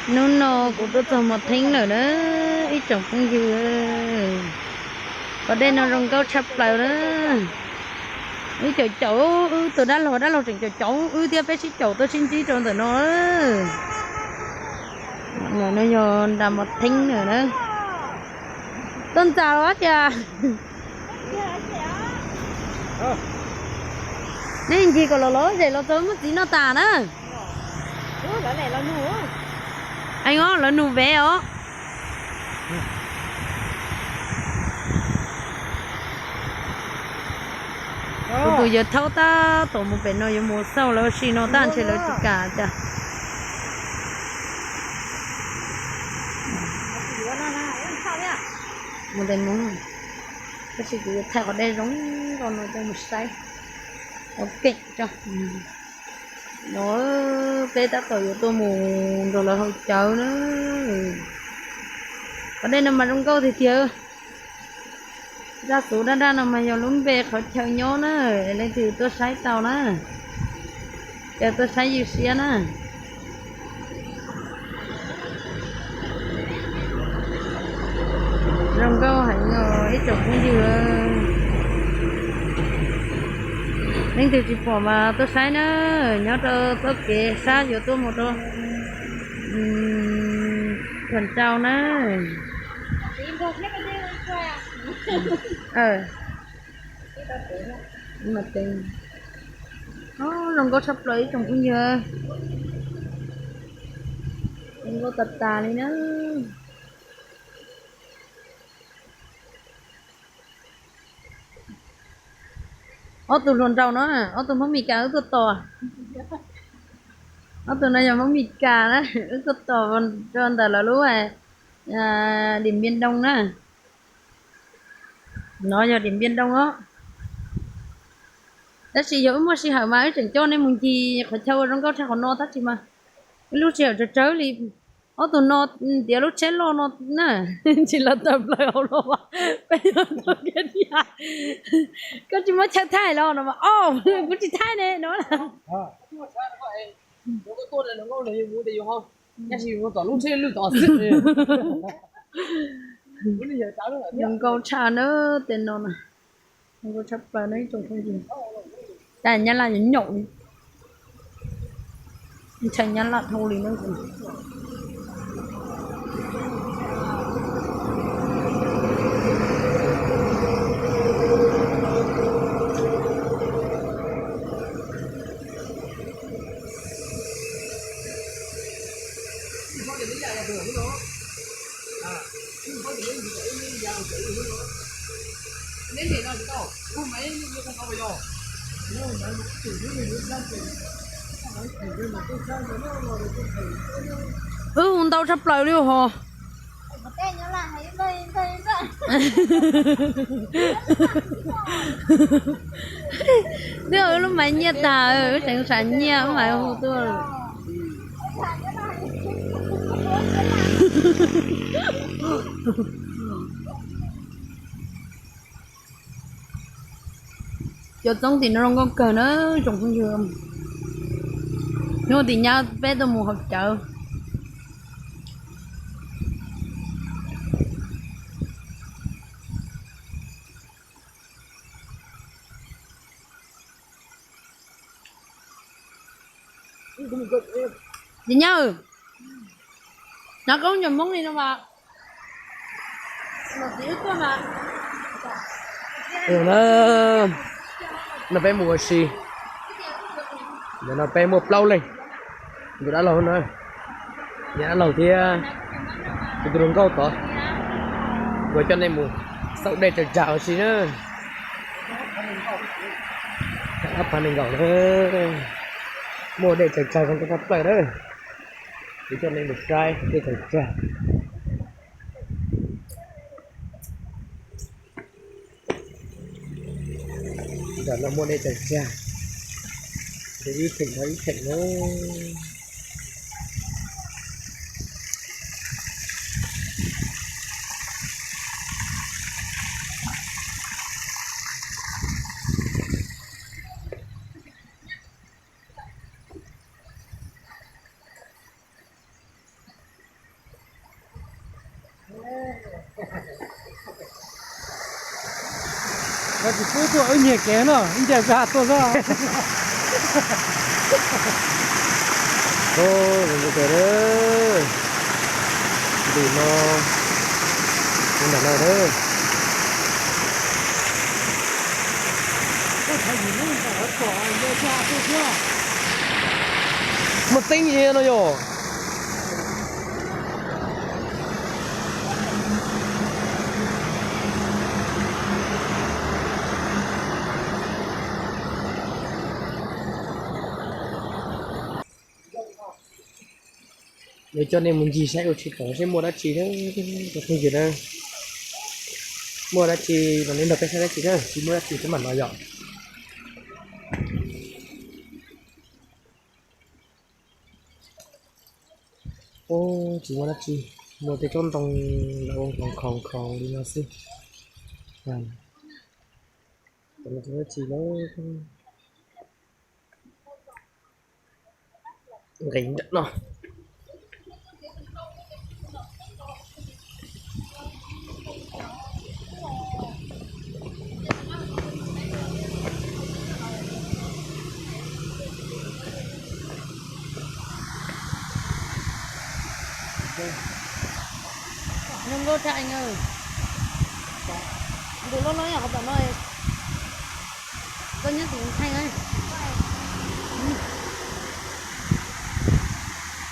Hnub no kuv tuaj txog Mos Theeb lawm na, ib tsoom phooj ywg. Qhov dej no zoo nkauj tshaj plaws na. Wb caum caum wb tus dab laug, dab laug tseem caum caum wb thiab, peb sib caum tuaj sib ntsib rau ntawm no. No yog nram Mos Theeb na. Tuaj ntxas los tias, nej ncig kom los los zem los txog muab txiv noj tas na. Eev os, lawv nug vev os. Kuv tus yawg thaub tab tom mus pem no yuav mus xauj lawv ua si no tab ntshe lawv tsis kam cas. Mus tes mus, tab sis kuv yuav thaij qhov dej zoo nkauj no coj mus saib ua keem tso. No peb tab tom yuav tuaj mus nrog lawv haus cawv na. Qhov dej no mas zoo nkauj tiag tiag. Zaj xuv daj daj no mas yog lub npe qhov chaw nyob na, leej twg tuaj saib tau na, ces tuaj saib ywj siab na. Zoo nkauj heev os ib tsoom phooj ywg. Leej twg tsis pom mas tuaj saib na, nyob rau txoj kev sab yuav tuaj mus rau Thuam Nrau na. Zoo nkauj tshaj plaws ib tsoom phooj ywg, zoo nkauj tas tas li na. Ob tug hluas nraug no, ob tug Hmoob Mes Kas wb tuaj tos. Ob tug no yog Hmoob Mes Kas na, wb tuaj tos rau ntawm lawv lub Điện Biên Đông na. No yog Điện Biên Đông os. Tab sis yog wb muaj sij hawm mas wb tseem coj nej mus ncig qhov chaw uas zoo nkauj tshaj qhov no tab sis mas wb lub sij hawm tsawg tsawg li. Ob tug no ntiav lub tsheb loj no na, tsis los tawm plaws hauv los, peb yuav tuaj kiag thiab. Koj tsis muab chaw thaij los no mas, o, kuv tsis thaij ne no. Zoo nkauj tshaj na, tej no na. Zoo nkauj tshaj plaws na ib tsoom phooj ywg. Cas Nyab Laj nyaum nyaum li, ntshai Nyab Laj dhau li na. Wb hu ntau tshaj plaws li hos. Twb wb lub maiv nyiaj tag, wb tseem sam nyiaj wb mam hu tuaj. Cov txoob tim no zoo nkauj kawg na tsoom phooj ywg. Hnub tim nyab peb tuaj mus haus cawv. Ces nyab, hnov koob nyuam Hmoob li no mas. No peb mus ua si, ntawm no peb muaj plaub leeg, tus dab laug no, niam dab laug thiab tus tus hluas nkauj tod, yuav coj nej mus xauj dej tsaws tsag ua si na. Ob phav nees nkaum na, muaj dej tsaws tsag zoo nkauj tshaj plaws na. Yuav coj nej mus saib dej tsaws tsag. Ntawm no muaj dej tsaws tsag, ib theem dhau ib theem na. Tsis pub tuaj wb nyiag kev no, ib ncaws koj tuaj xwb. Ov, zoo kawg, ntim no, nram no. Muaj teeb no yog. Yuav coj nej mus ncig saib ua tsis tau seb muaj dab tsi na. Cov phooj ywg na, muaj dab tsi los nej nrog peb saib dab tsi na, tsis muaj dab tsi peb mam no yom. Ov, tsis muaj dab tsi, muaj tej tsob ntoo los ua nkhaus nkhaus li no xwb. Tsis muaj dab tsi na. Nqis nram no. Zoo nkauj tshaj, ntws loj loj nyob qhov tom no. Koj nyob tim Theej na.